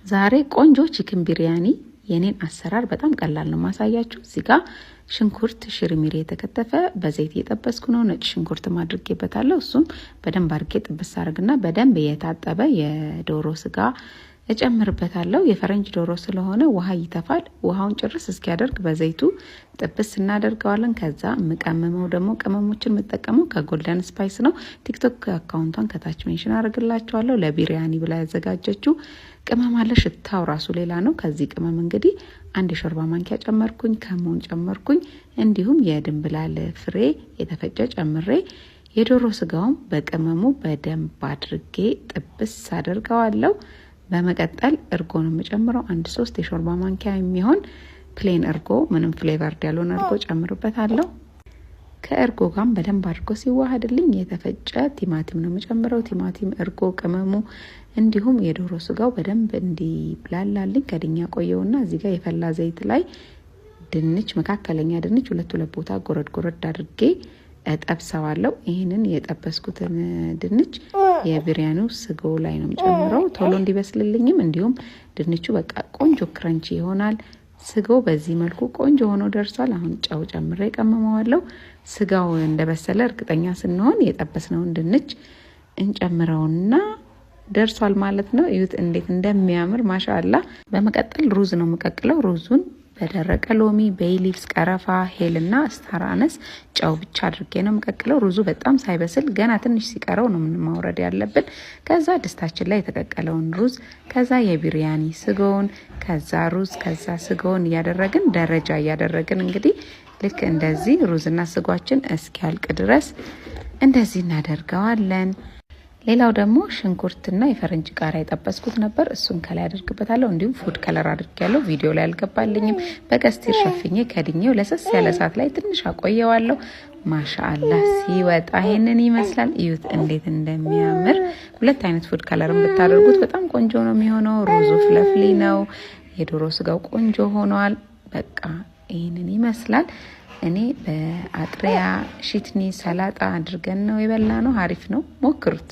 ዛሬ ቆንጆ chicken biryani የኔን አሰራር በጣም ቀላል ነው ማሳያችሁ። እዚህ ጋር ሽንኩርት ሽርሚሬ የተከተፈ በዘይት እየጠበስኩ ነው። ነጭ ሽንኩርት አድርጌበታለሁ። እሱም በደንብ አድርጌ ጥብስ አድርግና በደንብ የታጠበ የዶሮ ስጋ እጨምርበታለሁ። የፈረንጅ ዶሮ ስለሆነ ውሃ ይተፋል። ውሃውን ጭርስ እስኪያደርግ በዘይቱ ጥብስ እናደርገዋለን። ከዛ የምቀምመው ደግሞ ቅመሞችን የምጠቀመው ከ Golden Spice ነው። TikTok account ቷን ከታች mention አደርግላችኋለሁ። ለቢሪያኒ ብላ ያዘጋጀችው ቅመም አለ። ሽታው ራሱ ሌላ ነው። ከዚህ ቅመም እንግዲህ አንድ የሾርባ ማንኪያ ጨመርኩኝ፣ ከሙን ጨመርኩኝ፣ እንዲሁም የድንብላል ፍሬ የተፈጨ ጨምሬ የዶሮ ስጋውን በቅመሙ በደንብ አድርጌ ጥብስ አደርገዋለሁ። በመቀጠል እርጎ ነው የምጨምረው። አንድ 3 የሾርባ ማንኪያ የሚሆን plain እርጎ፣ ምንም flavored ያልሆነ እርጎ ጨምርበታለሁ። ከእርጎ ጋርም በደንብ አድርጎ ሲዋሃድልኝ የተፈጨ ቲማቲም ነው የምጨምረው። ቲማቲም፣ እርጎ፣ ቅመሙ እንዲሁም የዶሮ ስጋው በደንብ እንዲብላላልኝ ከድኛ ቆየውና እዚህ ጋር የፈላ ዘይት ላይ ድንች፣ መካከለኛ ድንች ሁለት ሁለት ቦታ ጎረድ ጎረድ አድርጌ እጠብሰዋለሁ። ይህንን የጠበስኩትን ድንች የቢሪያኒው ስጎ ላይ ነው የምጨምረው ቶሎ እንዲበስልልኝም እንዲሁም ድንቹ በቃ ቆንጆ crunchy ይሆናል። ስጋው በዚህ መልኩ ቆንጆ ሆኖ ደርሷል። አሁን ጨው ጨምሬ ቀምመዋለሁ። ስጋው እንደበሰለ እርግጠኛ ስንሆን የጠበስነውን ድንች እንጨምረውና ደርሷል ማለት ነው። እዩት እንዴት እንደሚያምር ማሻአላ። በመቀጠል ሩዝ ነው የምቀቅለው። ሩዙን በደረቀ ሎሚ፣ bay leaves፣ ቀረፋ፣ ሄልና star anise፣ ጨው ብቻ አድርጌ ነው የምቀቅለው። ሩዙ በጣም ሳይበስል ገና ትንሽ ሲቀረው ነው ማውረድ ያለብን። ከዛ ድስታችን ላይ የተቀቀለውን ሩዝ፣ ከዛ የቢሪያኒ ስጎውን፣ ከዛ ሩዝ፣ ከዛ ስጎውን እያደረግን ደረጃ እያደረግን እንግዲህ ልክ እንደዚህ ሩዝና ስጓችን እስኪያልቅ ድረስ እንደዚህ እናደርገዋለን። ሌላው ደግሞ ሽንኩርትና የፈረንጅ ቃሪያ የጠበስኩት ነበር። እሱን ከላይ አደርግበታለሁ። እንዲሁም food color አድርጌያለሁ። ቪዲዮ ላይ አልገባልኝም። በቀስቲር ሸፍኜ ከድኜው ለሰስ ያለ እሳት ላይ ትንሽ አቆየዋለሁ። ማሻአላህ ሲወጣ ይሄንን ይመስላል። እዩት እንዴት እንደሚያምር። ሁለት አይነት food color ን ብታደርጉት በጣም ቆንጆ ነው የሚሆነው። ሩዙ fluffy ነው። የዶሮ ስጋው ቆንጆ ሆኗል። በቃ ይህንን ይመስላል። እኔ በአጥሪያ ሽትኒ ሰላጣ አድርገን ነው የበላነው። አሪፍ ነው፣ ሞክሩት።